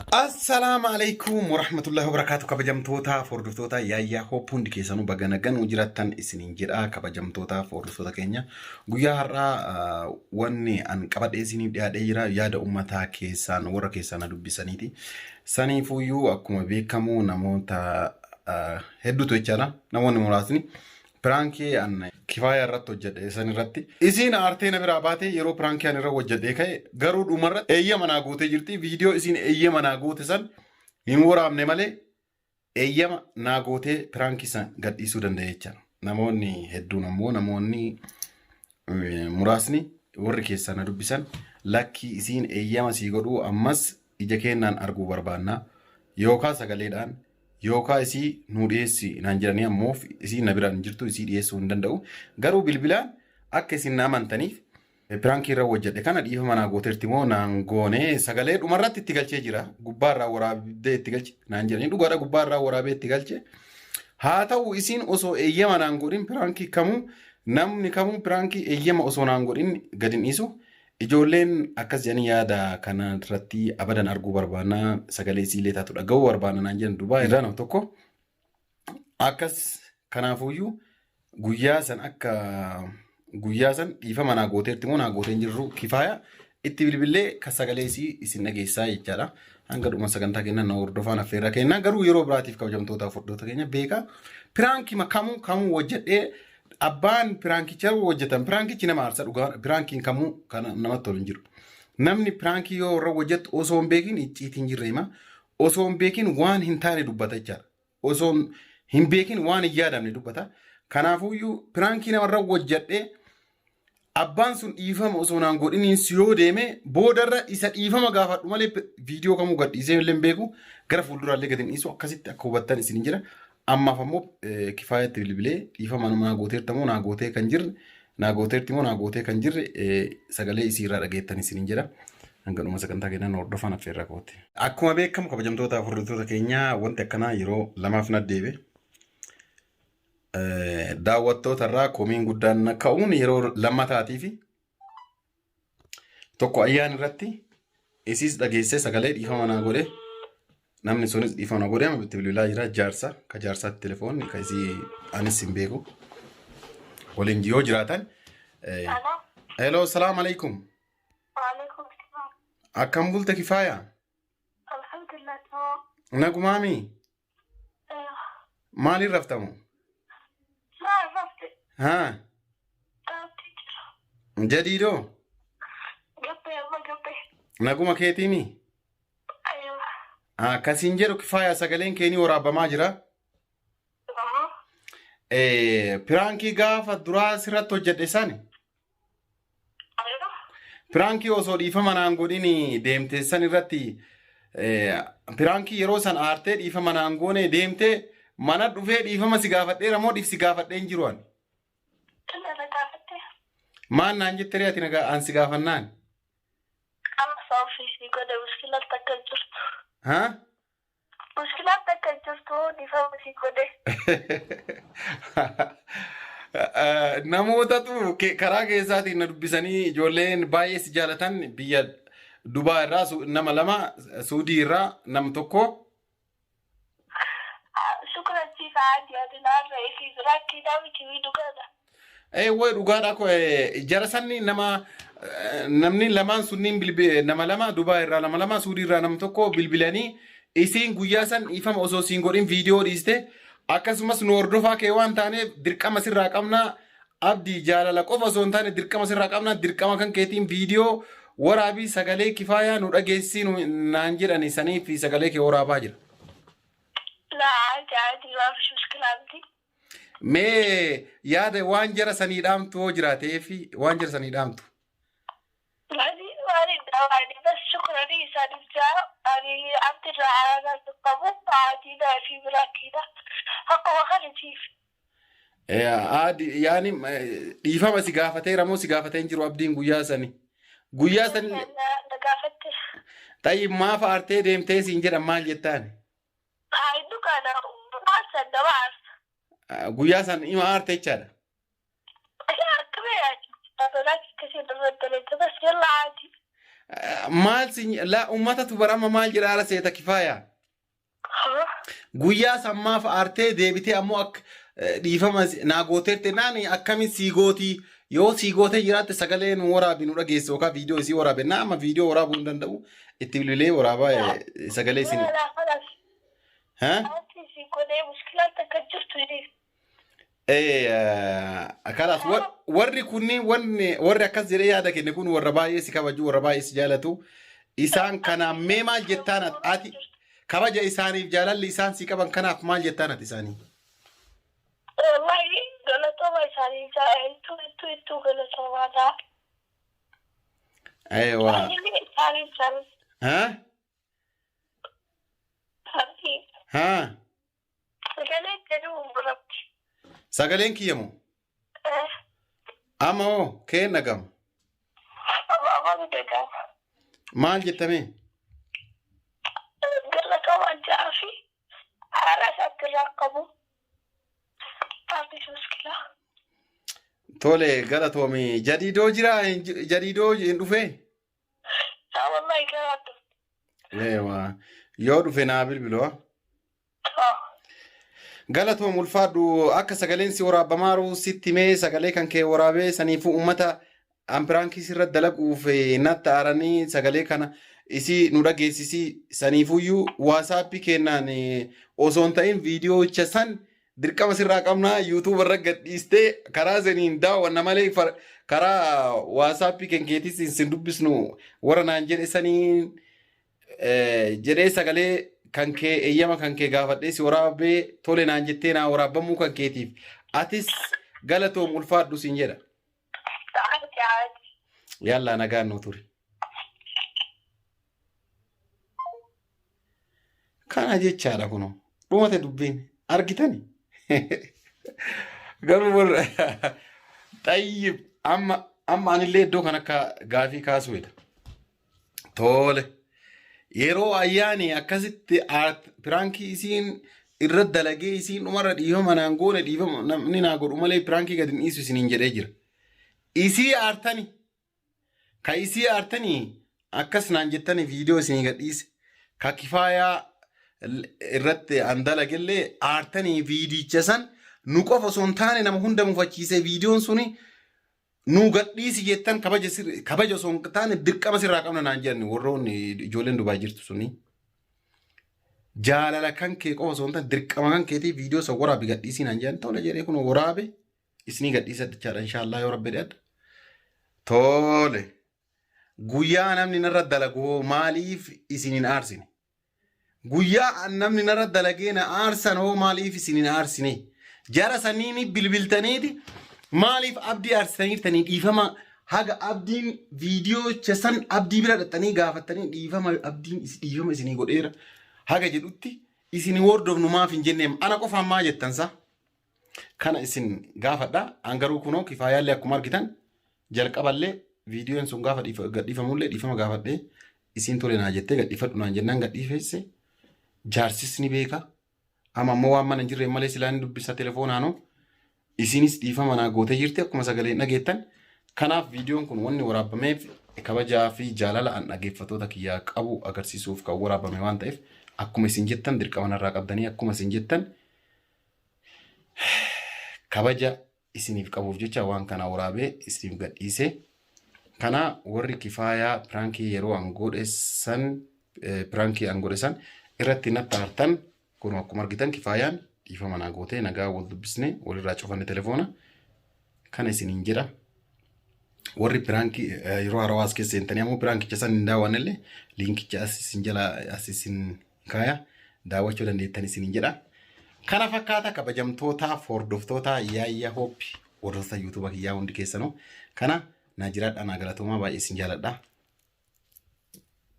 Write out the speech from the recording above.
Assalaamu alaikum warahmatullahi wabarakaatu. Kabajamtoota hordoftoota Yaayyaa Hoop, hundi keessanuu baga nagaan jiraattan isiniin jedha. Kabajamtoota hordoftoota keenya, guyyaa har'aa wanni an qabadhee isiniif dhiyaadhee jira yaada uummataa keessaan warra keessaan na dubbisaniiti. Saniifuyyuu akkuma beekamu namoota hedduutu jechaadha, namoonni muraasni piraankii an Kifaaya irratti hojjedhe san irratti isiin aartee na biraa baate. Yeroo piraankii an irra hojjedhee ka'e garuu dhumarratti eeyyama naa gootee jirti. Viidiyoo isiin eeyyama naa goote san hin waraabne malee eeyyama naa gootee piraankii san gadhiisuu danda'e jechaadha. Namoonni hedduun ammoo, namoonni muraasni warri keessaa na dubbisan, lakkii, isiin eeyyama sii godhuu ammas ija keenyaan arguu barbaanna, yookaan sagaleedhaan yookaan isii nuu dhiyeessi naan jedhanii, ammoo isii na biraan hin jirtu, isii dhiyeessuu hin danda'u. Garuu bilbilaan akka isin na amantaniif piraankii irra hojjedhe kana dhiifama naa gooteerti moo naan goone, sagalee dhumarratti itti galchee jira. Gubbaarraa waraabdee itti galche naan jedhanii, dhugaadha, gubbaarraa waraabee itti galche. Haa ta'u, isiin osoo eeyyama naan godhin piraankii kamuu, namni kamuu piraankii eeyyama osoo naan godhin gadi hin dhiisu. Ijoolleen akkas jedhanii yaada kana irratti abadan arguu barbaanna, sagalee isiillee taatu dhaga'uu barbaanna naan jedhan. Dubaay irraa nama tokko akkas. Kanaafuyyuu guyyaa san akka guyyaa san dhiifama naa gooteerti moo naa gootee hin jirru, Kifaaya itti bilbilee kan sagalee isii isin dhageessaa jechaadha. Hanga dhuma sagantaa kennaa na hordofaan affeerraa kennaa. Garuu yeroo biraatiif, kabajamtootaaf hordoftoota keenya, beekaa, piraankii kamuu kamuu hojjedhee abbaan piraankicha hojjetan piraankichi nama aarsa. Dhugaa, piraankiin kamuu kan namatti tolu hin jiru. Namni piraankii yoo irra hojjettu osoo hin beekin icciitiin jirre hima. Osoo hin beekin waan hin taane dubbata jechaadha. Osoo hin beekin waan hin yaadamne dubbata. Kanaafuyyuu piraankii namarra hojjedhee abbaan sun dhiifama osoo naan godhiniin yoo deeme, boodarra isa dhiifama gaafadhu malee viidiyoo kamuu gadhiisee illee hin beeku, gara fuulduraallee gadi hin dhiisu. Akkasitti akka hubattan isin jira. Ammaaf ammoo Kifaayatti bilbilee dhiifama naa gooteerta moo naa gootee kan jirre, naa gooteerti moo naa gootee kan jirre, sagalee isii irraa dhageettan isin jira. Hanga dhuma sagantaa keenyaa nu hordofaan affeerraa kooti. Akkuma beekamu, kabajamtoota hordoftoota keenyaa, wanti akkanaa yeroo lamaaf na deebe. Daawwattoota irraa komiin guddaan na ka'uun yeroo lammataatii fi tokko ayyaan irratti isiis dhageessee sagalee dhiifama naa godhe. Namni sunis dhiifama naa godhe. Amma itti bilbilaa jira, jaarsa ka jaarsaatti telefoonni ka isii anis hin beeku. Waliin yoo jiraatan. Alo. Hello, salaam alaikum. Waalaikum salam. Akkam bulte, Kifaaya? Alhamdulillah, tamam. Nagumaami? Maaliin raftamu? Maa rafte? Haa. Gaabbii jira. Jadiidoo? Gabbee, amma gabbee. Naguma keetiimi? Aywa. Akkasiin jedhu, Kifaaya, sagaleen keenii waraabamaa jira. Piraankii gaafa duraa sirratti hojjedhe sani. Aywa. Piraankii osoo dhiifama naan godhin deemte san irratti, piraankii yeroo san aartee dhiifama naan goone deemtee mana dhufee dhiifama si gaafadheera moo dhiif si gaafadhee hin jiru ani? Tana na gaafatte. Maal naan jettee ati na an si gaafannaan? Amma ofiisii godhe, muskilaan takka hin jirtu. Haa? Muskilaan takka hin jirtu, dhiifama sii godhe. Namootatu karaa keessaatiin na dubbisanii, ijoolleen baay'ee si jaalatan biyya Dubaa irraa nama lama, Suudii irraa nam tokko. Shukran siif haati ati naarra ifii biraa kiidaa miti dhugaadha. Way, dhugaadha ko jara sanni nama namni lamaan sunniin nama lama Dubaa irraa, nama lama Suudii irraa, nam tokko bilbilanii isiin guyyaa san dhiifama osoo siin godhin viidiyoo dhiiste, akkasumas nu hordofaa kee waan taaneef dirqama sirraa qabnaa, Abdii, jaalala qofa osoo hin taane dirqama sirraa qabnaa, dirqama kan keetiin viidiyoo waraabii sagalee Kifaayaa nu dhageessii naan jedhani, sanii fi sagalee kee waraabaa jira. Laa, عادي عادي، ما فيش مشكلة عندي. Mee yaada waan jara sanii dhaamtu hoo jiraatee fi waan jara sanii dhaamtu. يعني ما يعني بس شكرا لي سالفة يعني عبد الرعاية قبو عادي لا في براكينا حقه خلتي. Aadi yaani dhiifama si gaafateera moo si gaafatee hin jiru Abdiin guyyaa sani? Guyyaa sani. Gaafatte. Tayyib, maaf aartee deemtee siin jedhan, maal jettaan? هاي دكانة ما nama aarsa. Guyyaa san ima aarte jechaadha. يا كبير بلاك كثير بدلت بس يلا عادي. Maal si laa uummatatu barama maal jedha haala seeta kifaaya. Guyyaa sammaaf aartee deebitee ammoo akka dhiifama naa gooteette naan akkamiin sii gootii yoo sii gootee jiraatte sagalee nu waraabi nu dhageessi yookaan viidiyoo isii waraabe naa amma viidiyoo waraabuu hin danda'u itti bilbilee waraabaa sagalee isin. Laa خلاص. Ha? Ati si godhee mushkilaan takka jirtu. Kalaas warri kunniin wanni warri akkas jedhee yaada kenne kun warra baay'ee si kabaju warra baay'ee si jaalatu isaan kanaan mee maal jettaan ati kabaja isaaniif jaalalli isaan si qaban kanaaf maal jettaan ati isaanii? Wallahi galatooma isaanii hedduu hedduu hedduu galatoomaadha. Eewa. Isaanii jaalladha. Ha? Abdii. Ha? Sagalee jedhu biratti. Sagaleen kiyya moo? Amma hoo keen dhagama? Amma dhagama. Maal jettamee? Galatooma ja'aa fi haala isaatti qabu. Abdii muskilaa. Tole galatoomi. Jadiidoo jira jadiidoo hin dhufee? Haa wallahi garaadhu. Eewa. Yoo dhufe naa bilbiloo. Galatoom ulfaadhu akka sagaleen si waraabamaaru sitti himee sagalee kan kee waraabee saniifuu uummata an piraankii sirra dalaguuf natti aaranii sagalee kana isii nu dhageessisii saniifuyyuu WhatsAppii kennaan osoo hin ta'in viidiyoocha san dirqama sirraa qabnaa YouTube irra gadhiistee karaa saniin daawwanna malee karaa WhatsAppii kan keetis sin dubbisnu warra naan jedhe saniin jedhee sagalee kan kee eeyyama kan kee gaafadhee si waraabee tole naan jettee naa waraabamuu kan keetiif atis galatoom ulfaadhu siin jedha. Ati ati. Yallaa nagaan nuu turi. Kana jechaadha kunoo dhumate dubbiin argitani. Garuu warra xayyib amma amma anillee iddoo kan akka gaafii kaasuu jedha. Tole. Yeroo ayyaani akkasitti piraankii isiin irra dalagee isiin dhumarra dhiifama naan goone dhiifama namni naa godhu malee piraankii gadi hin dhiisu isiniin jedhee jira. Isii aartani. Ka isii aartanii akkas naan jettani viidiyoo isinii gadhiise. Ka kifaayaa irratti an dalagellee aartanii viidicha san nu qofa osoo hin taane nama hunda mufachiisee viidiyoon suni nu gadhiisi jettan kabaja kabaja osoo hin taane dirqama sirraa qabna naan jedhan warroonni ijoolleen Dubaay jirtu suni. Jaalala kan kee qofa osoo hin taane dirqama kan keetii viidiyoo san waraabi gadhiisii naan jedhan tole jedhee kun waraabe isinii gadhiisa jechaadha inshaallah yoo rabbi jedhe. Tole. Guyyaa namni narra dalagu hoo maaliif isin hin aarsine? Guyyaa namni narra dalagee na aarsan hoo maaliif isin hin aarsine? Jara saniini bilbiltaniiti maaliif abdii aarsitaniirtanii dhiifama haga abdiin viidiyoocha san abdii bira dhaqxanii gaafattanii dhiifama abdiin dhiifama isinii godheera haga jedhutti isin hordofnu maaf hin jenneem ana qofaan maa jettan sa? Kana isin gaafadha. An garuu kunoo kifaayaallee akkuma argitan jalqaballee viidiyoon sun gaafa gadhiifamullee dhiifama gaafadhee isiin tole naa jettee gadhiifadhu naan jennaan gadhiifesse jaarsis ni beeka. Amma ammoo waan mana hin jirreen malee silaa ni dubbisa telefoonaanoo. Isinis dhiifama naa gootee jirti akkuma sagaleen dhageettan. Kanaaf viidiyoon kun wanni waraabameef kabajaa fi jaalala an dhaggeeffattoota kiyyaa qabu agarsiisuuf kan waraabame waan ta'eef akkuma isin jettan dirqama narraa qabdanii akkuma isin jettan kabaja isiniif qabuuf jecha waan kana waraabee isiniif gadhiise. Kana warri kifaayaa piraankii yeroo an godhe san piraankii an godhe san irratti natti aartan kun akkuma argitan kifaayaan dhiifama naa gootee nagaa wal dubbisne walirraa cufanne telefoona kana isiniin jedha. Warri piraankii yeroo haarawaa as keessa seentanii ammoo piraankicha san hin daawwannellee liinkicha as isin jala as isin kaaya daawwachuu dandeettan isiniin jedha. Kana fakkaata kabajamtoota hordoftoota Yaayya Hooppi hordoftoota YouTube kiyyaa hundi keessanuu kana naa jiraadha naa galatoomaa baay'ee isin jaaladha.